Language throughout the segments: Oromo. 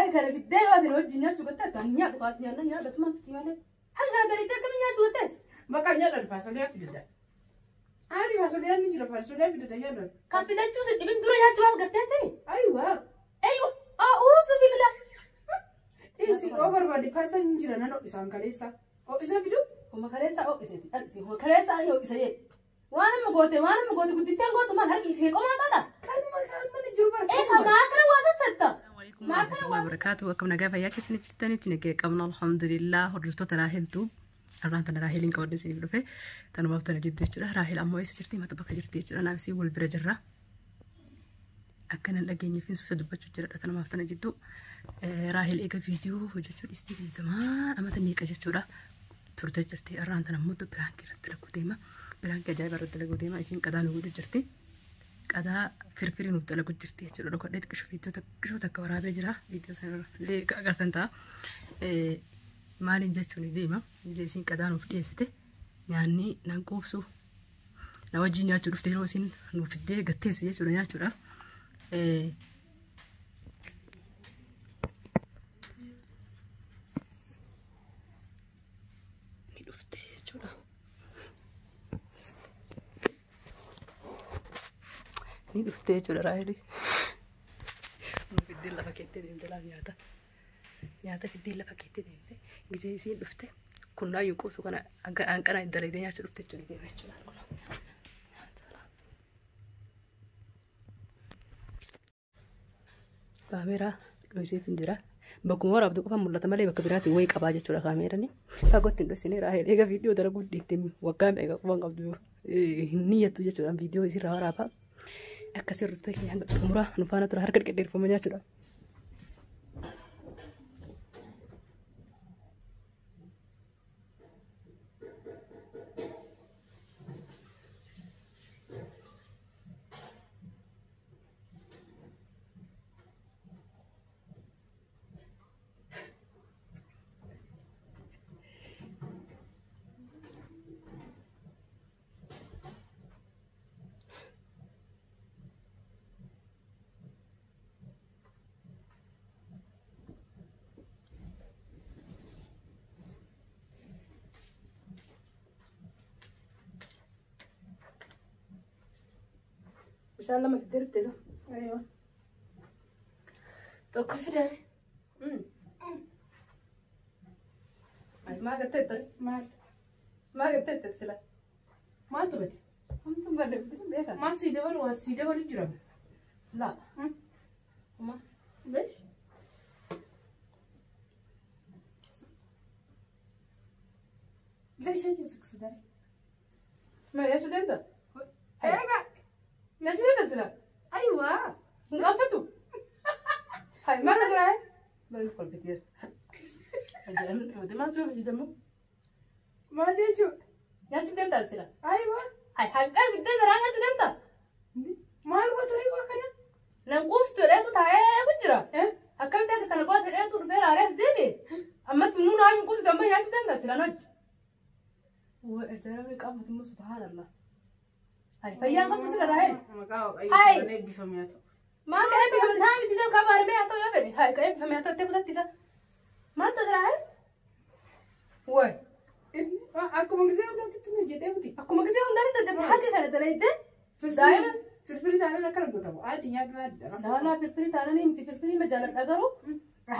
Haga kana fiddee yoo ati wajjin nyaachuu gatte ani nyaadhu kaati nyaanna nyaadhatu maal fiti malee. Haga kana daliitee akkamiin nyaachuu gattees? Bakka nyaadhaan faasolee fidadha. Ani faasolee ni jira faasolee fidadha nyaadhaan. Kan fidachuu si dhibin dura nyaachuu maaf gattee simi? Ayiwa. Eeyyo a'uuzu billah. Isi oo barbaade paastaan ni jira nan ho'isaan kaleessa. Ho'isa fidu? Homa kaleessa ho'iseeti dhal'isi homa kaleessa ani ho'isa jee. Waan amma goote waan amma goote guddisteen gootu maal harki kee qomaa taata? Kanuma kan mana jiru bara. Ee kan maa akkana waa sassatta? Maa warahmatullahi wabarakatuh. Akkam nagaa fayyaa keessanii jirtanitti nagaya qabna alhamdulillah. Hordoftoota Raahel Tube. Har'aan tana Raaheliin qabadhe isiniif dhufe. Tanumaaf tana jiddu jechuudha. Raahel ammoo eessa jirti? Mata bakka jirti jechuudha. Naaf isii wal bira jirra. Akka nan dhageenyeef hin suuta dubbachuu jiradha. Tanumaaf tana jiddu. Raahel eega viidiyoo hojjechuu dhiistee kun zamaan amata meeqa jechuudha. Turte jirti. Har'aan tana immoo piraankii irratti dalaguu deema. Piraankii ajaa'iba irratti dalaguu deema. Isiin qadaa nu godhu jirti. Qadaa firfirii nuuf dalagu jirti jechuudha. Dhokadhee xiqqishoo viidiyoo xiqqishoo takka waraabee jira. Viidiyoo sana illee agartan ta'a. Maaliin jechuun deema. Gisee isiin qadaa nuuf dhiyeessite nyaanni nan quubsu. Na wajjin nyaachuu dhufte yeroo isiin nuuf fiddee gatteesse jechuudha nyaachuudhaaf. Ni dhufte jechuudha. Ni dhufte jechuudha Raaheli. Fiddee lafa keettee deemte laaf nyaata. Nyaata fiddee lafa keettee deemte. Gisee isiin dhufte kunnaayyuu quubsu kana hanqana dalaydee nyaachuu dhufte jechuudha deema jechuudha. Kaameeraa dhohiseetiin jira. Bakkuma waraabdu qofa mul'ata malee bakka biraatiin wayii qabaa jechuudha kaameeraan. Fagootti hin dhoksine Raahel eega viidiyoo dalaguu dhiifte waggaa meeqa quban qabdu hin niyyattu jechuudha viidiyoo isirraa waraabaa. Akkasii hordoftoota keenya hanga xumuraa nu faana tura harka dhedheerfama nyaachuudha. Bishaan lama fiddee dhufte isa. Ayiwa. Tokko fidame. Maa gattee ture? Maal? Maa gattee ture sila? Maaltu bade? Homtuun badde fiddee beekan. Maal sii dabalu waa sii dabalu jira. Laa. Uma. Beesh? La ishee jechuun dare. Maa nyaachuu deemta? Eega. Nyaachuu deemta sila? Ayiwa. Hin qaanfattu? Hai Maal maal jira? Maal kolfiteera? Ajaa'ibni dhufte maal si barbaachisa immoo? Maal jechuudha? Nyaachuu deemta sila? Ayiwa. Hai hanqaan fiddee daraa nyaachuu deemta? Maal gootu reefu akkana? Nan quubsitu dheetu taa'ee jira. Akkamitti akka kana goote dheetu dhufee raaree as deebi'e. Amma tunuun haayuu quubsitu amma nyaachuu deemta sila nochi. Ajaa'ibni qaanfatu immoo subhaanallah. Hai fayyaan qabdu sila Raahel. Maqaa Hai. Waaqayyoo eebbifame haa ta'u. Maal ka eebbifame isaa miti jedhu kabaaramee haa ta'u yoo fedhe. Hai ka eebbifame haa ta'u itti kutatti isa. Maal taate Raahel? Way. Inni akkuma gisee hundaatti nu jedhee miti. Akkuma gisee hundaatti hojjette haga kana dalaydee. Daa'ima firfirii taanaan akkana gootamu. Adii nyaadhu adiidha. Laalaa firfirii taanaan miti firfirii ma jaaladha garuu.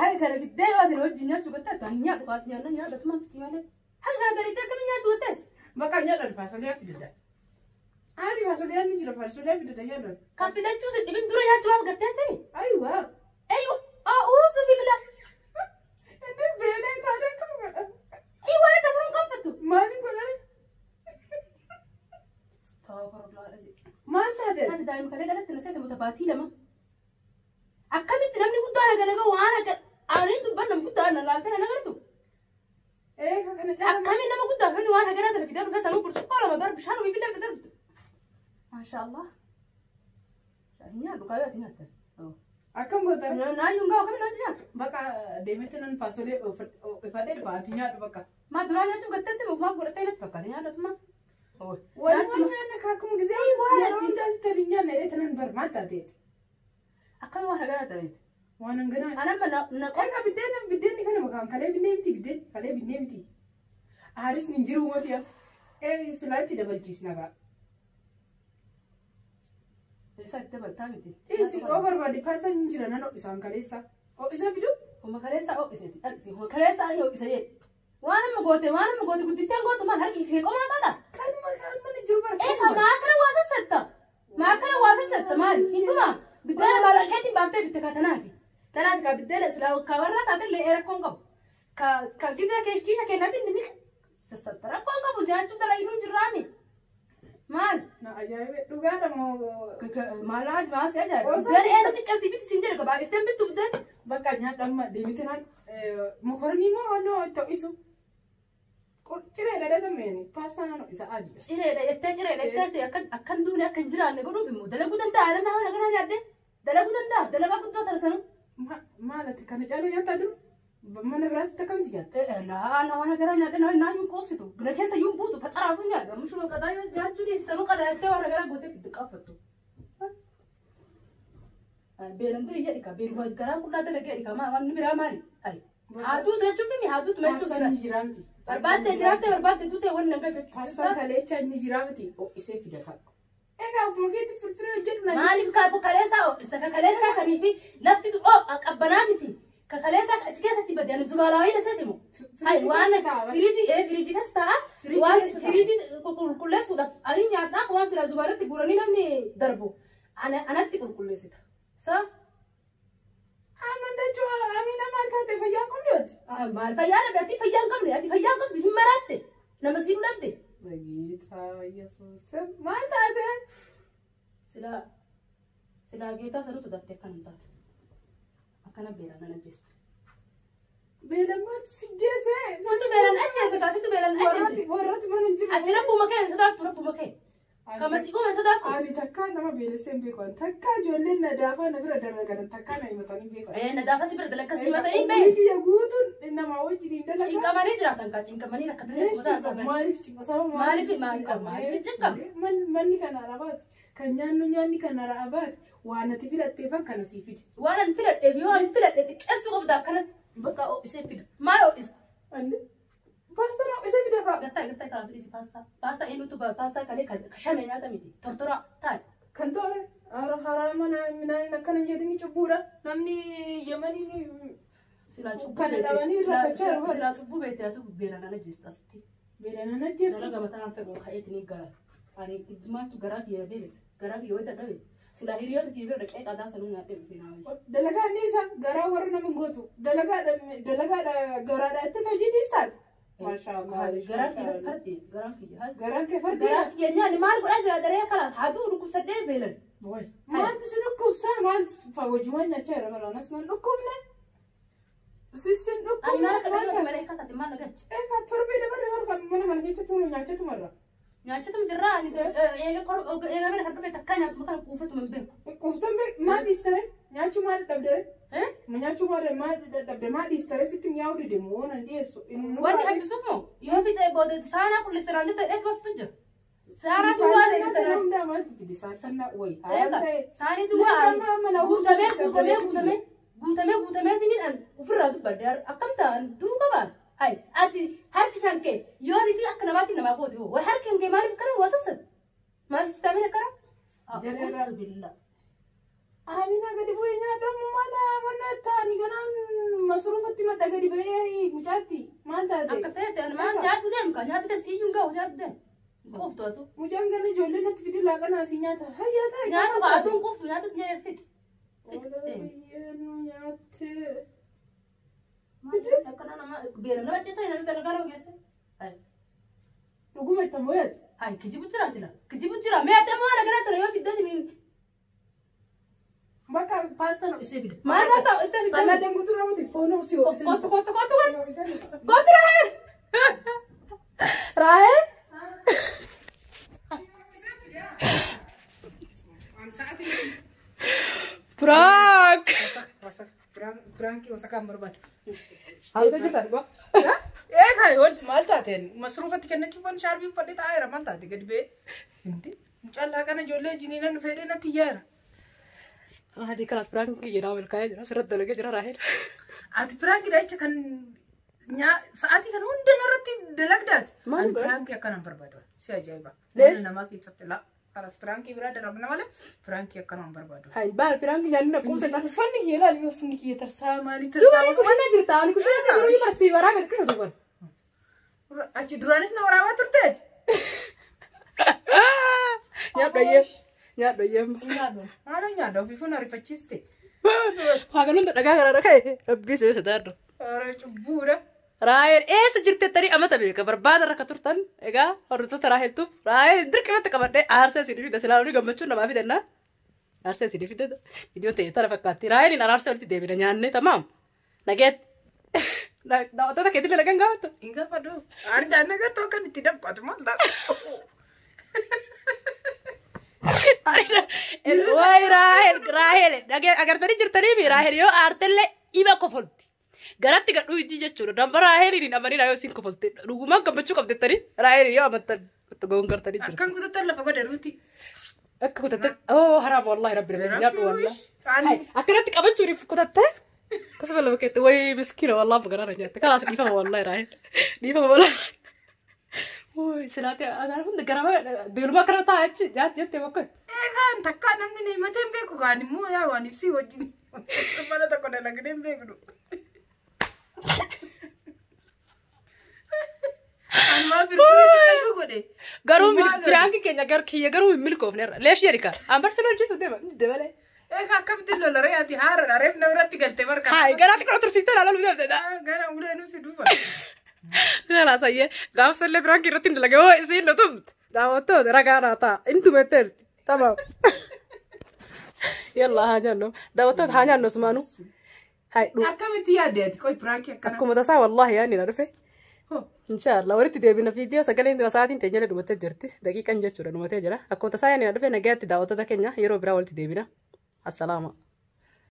Haga kana fiddee yoo ati wajjin nyaachuu gatte ani nyaadhu kaati nyaanna nyaadhatu maal fiti malee. Haga kana dalaydee akkamiin nyaachuu gattees? Bakka nyaadhaan faasolee fidadha. Ani faasolee ni jira faasolee fidadha nyaadhaan. Kan fidachuu si dhibin dura nyaachuu maaf gattee simi? Ayiwa. Eeyyo a'uuzu billah. Inni beelee taanaan akkuma godhan. Iwwa eega sun qaanfattu. Maaliin godhan? Maal taate? Isaati daa'ima kalee dhalatti na seete mata baatii lama. Akkamitti namni guddaan agalaga waan akka ani dubban nama guddaan na laaltee na agartu. Eega kana caala. Akkamiin nama guddaa fi waan hagaraa tana fidee dhufe sanuu burcuqqoo lama bar bishaan ofii filee fidee dhufte. Maasha Allah. Nyaadhu kaayyoo ati nyaattan. Akkam gootan? Naayyuun gaa akkamiin hojii nyaatu? Bakka deemetti nan faasolee ifadhee dhufa ati nyaadhu bakka. Maa duraa nyaachuuf gatteetti maaf godhattee natti fakkaate nyaadhatuma. Wal nyaanna akkuma gisee yeroo hundaatti toli nyaanna jedhee tanan bar maal taateeti? Akkamiin waan hagaraa taneeti? Waan hanganaa. Anamma na qofa. Egaa biddeenni kana maqaan kalee binnee miti biddeen kalee binnee miti. Aaris hin jiru uummati yaa. Ee sulaatti dabalchiisna gaa. Isa itti dabaltaa miti. Dhiisi oo barbaade paastaan hin jira nan ho'isaan kaleessa. Ho'isa fidu. Homa kaleessa ho'iseti dhal'isi. Homa kaleessa ani ho'isa jedhe. Waan amma goote waan amma goote guddisteen gootu maal harki kee qomaa taadha. Kanuma kan mana jiru bara. Eega maa akkana waa sassatta. Maa akkana waa sassatta maali? Hin dhumaa. Biddeena maal keetiin baaftee bitte kaa tanaafi. Tanaafi kaa biddeena silaa kaa warra taatellee ee rakkoon qabu. Ka ka gizee kee kiisha kee namni ni sassatta rakkoon qabu nyaachuu dalaginuu jirraami. Maal? Na ajaa'ibe dhugaadha moo Maal maal si ajaa'iba. Osoo Biddeen ee nuti qasii biti siin jedhe gabaa isteen bittu biddeen. Bakka nyaadha amma deemite naan mokoronii moo onnoo ho'isu. Cireedha dhatameen paastaa naan ho'isa ajiidha. Cireedha jettee cireedha jettee akka akkan duune akka hin jiraanne godhuuf immoo dalaguu danda'a nama haala kanaa nyaadde dalaguu danda'a dalagaa guddoo tana sanuu. Maalati kana caaluu nyaattaa jiru? Mana biraatti akkamitti nyaatta? Laa na waan garaa nyaadhe na naa yuun qoobsitu gina keessa yuun buutu faxaraafuu nyaadha mushuma qadaa nyaachuu dhiisisanuu qadaa jettee waan garaa gootee fitti qaaffattu. Beelamtuu iyya dhika beeluma garaa qullaa dalagee dhika waan biraa maali? Haatuutu jechuun fimi haatuutu jechuun Paastaan ni jira miti. Barbaaddee jiraattee barbaaddee duutee wanni nagaa jechuudha. Paastaan kaleechaa ni jira miti ho'isee fida ka'a. Egaa ofuma keetti firfiree hojjedhu na. Maaliif ka kaleessaa ho'ista ka kaleessaa kanii fi lafti qabbanaa miti ka kaleessaa achi keessatti bade ani zubaalaawii na seeti moo. Hai waan firiijii ee firiijii keessa taa'a waan firiijii qulqulleessuudhaaf ani nyaadhaa waan silaa zubaalatti guuranii namni darbu anatti qulqulleessita. Sa Amantaa jechuun amina maal taate fayyaa hin qabdu maal fayyaa dhabe ati fayyaa hin qabne ati fayyaa hin qabdu hin maraatte nama siin dhabde. Bageetaa Yesuus maal taate? Silaa silaa geetaa sanuu sodaatte akkana hin taatu. Akkana beelaan nan ajjeestu. Beelaan maaltu si jeese? Situ beelaan ajjeese kaa situ beelaan ajjeese. Warratti mana hin jiru. Ati rabbuma kee hin sodaattu rabbuma kee. Kama si uume sodaattu. Ani takkaa nama beelessee hin beeku. Takkaa ijoolleen nadaafaa na bira darbe kana takkaa na himatanii beeku. Ee nadaafa si bira dalaga si himatanii Umurii beeku. kiyya guutuun namaa wajjin hin dalagaa. Cinqamanii jiraatan kaa cinqamanii rakkatanii akkuma isaan qaban. Maaliif cinqa? Sababa Maaliif maaliif cinqamu? Manni kan arabaati. Kan nyaannu nyaanni kan arabaati. Waan ati filatteefan kana sii fide. Waan ani filadheef yoo ani filadhe xiqqeessuu qabda akkanatti bakka ho'isee fida. Maal ho'iste? Paastaa ho'isee fida kaa. Gattaa gattaa kaas dhiisi paastaa. Paastaa eenyutu paastaa kalee kashame nyaata miti. Tortora taa'e. Kan ta'e haraama minaan akkana jedhini cubbuudha. Namni Yemanii Silaa cubbuu Kana dhabanii rakkachaa jiru. Silaa cubbuu beekte haa ta'u beelaan ana jeestu asitti. Beelaan ajjeeftu. Dalaga mataan fedhu ka'eeti ni gara. Ani maaltu garaa kiyya beelesse garaa kiyya wayita dhabe. Silaa hiriyoota kiyya bira dhaqee qadaa sanuu nyaadhee dhufee naa wajji. Dalagaa inni isa garaa warra nama hin gootu. Dalagaadha garaadha itti hojii dhiistaati. Maashaallah. Garaan kiyya fardi garaan kiyya. Garaan kee fardi. Garaan kiyya nyaanni maal godhaa jira daree kalaas haa du'u dhukkubsadhee beelan. Maaltu si dhukkubsaa maal wajjumaan nyaachaa jira baraanas maal dhukkubne? Sissin Ani maal akka dhukkubne. dhaggeeffatu malee akka taate maal na galche. Egaa torbee dabarre warra mana mana keessatti nyaachatu marra. Nyaachatum jirraa ani eega bira kan dhufe takkaa nyaatuma kana kuufatuma hin beeku. Quuftan maal dhiistare? Nyaachuu maal dadhabdere? Nyaachuu maal dadhabde maal dhiistare sitti mi'aawu dide moo nan dhiyeessu. Wanni hambisuuf moo yoo fixee booda saanaa qulleessanaan jette dheetuma fitu jira. Saanaa duwwaa deebisanii. Hundaa maaltu fide saanaa wayi. Saanii duwwaa guutamee guutamee guutamee guutamee guutamee siniin ofirraa dubbadde akkam ta'an duuba baan. Hai ati harki kan kee yoo fi akka namaatti namaa goote hoo wayi harki kan kee maaliif kana waa sassate? Maal sistaamina kana? Jarri Billah. Amina gadi bu'ee nyaadhamu mala mana ta'anii ganaan masruufatti madda gadi ba'ee mucaatti maal taate? Akka feete ani maal nyaadhu deem ka nyaadhu deem siyyuun gahu nyaadhu deem. Quuftu atu. Mucaan gana ijoollee natti fide laaqanaa si nyaata. Hayyaa ta'e. Nyaadhu ka atuun quuftu nyaadhu jedhee fixi. Fixi deem. Nyaatte. Akkana nama beela nama ajjeesan namni beela gara geesse. Dhuguma itti mooyati. Hai kijibu jira sila kijibu jira mee ati amma waan akkanaa tana yoo fiddatin Bakka paastaa ho'isee fida. maal paastaa ho'istee fidda? Xallaa guutuu raawwate foon ho'isee ho'isee. Kottu kottu kottu kottu. Kottu Raahel. Raahel. Prank! Piraankii wasakaan barbaada. Haalota jirtan dhugaa. Eegaa ol maal taateen masruufatti kennachuuf shaarbii uffadhee taa'eera maal taate gadi ba'ee. Mucaan laaqana ijoollee jiniinan fedhee natti iyyaara. Haati kalaas piraankii jedhaa milkaa'ee jira. Sirratti dalagee jira Raahel. Ati piraankii jecha kan sa'aatii kana hunda narratti dalagdaati. Maal Ani godha? piraankii akkana hin barbaadu. Si ajaa'iba. Leesh? Mana namaa keessatti laa. Kalas piraankii biraa dalagna malee piraankii akkana hin barbaadu. Hayi baal piraankii nyaanni na quubsa naan. Uffanni kiyya ilaali uffanni kiyya tarsaa maalii Duuba tarsaa. ani kushanaa jirta. Ani kushanaa si jiru barsi waraabee kusha tuban. Achi duraanis na waraabaa turteeti. Nyaadhu ayyeem. Nyaadhu ayyeem. Nyaadhu. Maal nyaadhu ofiifuu na rifachiiste. Haaganuun dhagaa garaa ka'e. Rabbii si sodaadhu. Ora cubbuudha. Raahel eessa jirte tarii amata beeka barbaada rakka turtan egaa hordoftoota Raaheltuuf Raahel dirqamatti qabadhee aarsee isinii fida silaa olii gammachuun namaa fidanna aarsee isinii fida iddoo ta'e tana fakkaatti Raaheliin araarsee walitti deebina nyaannee tamaam nageetti daawwattoota keetillee lagan gaafattu Hin gaafadhu. Ani daanna gartuu akkan itti dafqatu maal ta'a? Wayi Raahel Raahel agartanii jirtanii mi Raahel yoo aartellee dhiba kofolti garatti gadhuu itti jechuudha damba Raaheliin hin amanina yoo isin kofolte dhugumaan gammachuu qabdettanii Raaheliin yoo amantan gongartanii jirtu. Akkan kutattan lafa godhe ruuti. Akka kutatte oh haraam wallahi rabbi nama nyaadhu wallahi. Akkanatti qabachuun kutatte akkasuma lafa keetti wayi miskiina wallahi garaara nyaatte kalaas dhiifama wallahi Raahel dhiifama wallahi. Woy silaate agar hunda garama beeluma akkana ta'a jechi jaatti jettee bokkee. Eegaan takkaa namni na himatee hin beeku kaan immoo yaa waan ibsii wajjin mana tokko dalagnee hin beeknu. Anumaa firfirii xiqqaashuu godhe. Garuu piraanki keenya gar kiyya garuu hin milkoofne leesh jedhika ambarsi lolchisu deema deebalee. Eegaa akkamitti lola ati haara reef na biratti galte barka. Hayi garaatti kana tursiiftee ilaaluu deemte. Gara ulee si duuba. Kalaas ayyee gaafsa illee piraanki irratti hin dalage hoo isiin nu tumte daawwattoota ragaa naa ta'a hin tumetteerti tamaam. Yalla haa nyaannu daawwattoota haa nyaannu osumaanuu. Hayi dhu Akkamitti yaadde ati qoy piraankii akkana. akkuma tasaa wallaahi yaadni na dhufe. Inshaallah walitti deebina viidiyoo sagaleen sa'aatiin teenyee dhumattee jirti daqiiqan jechuudha dhumatee jira akkuma tasaa yaadni na dhufe nagaatti daawwattoota keenya yeroo biraa walitti deebina. Assalaama.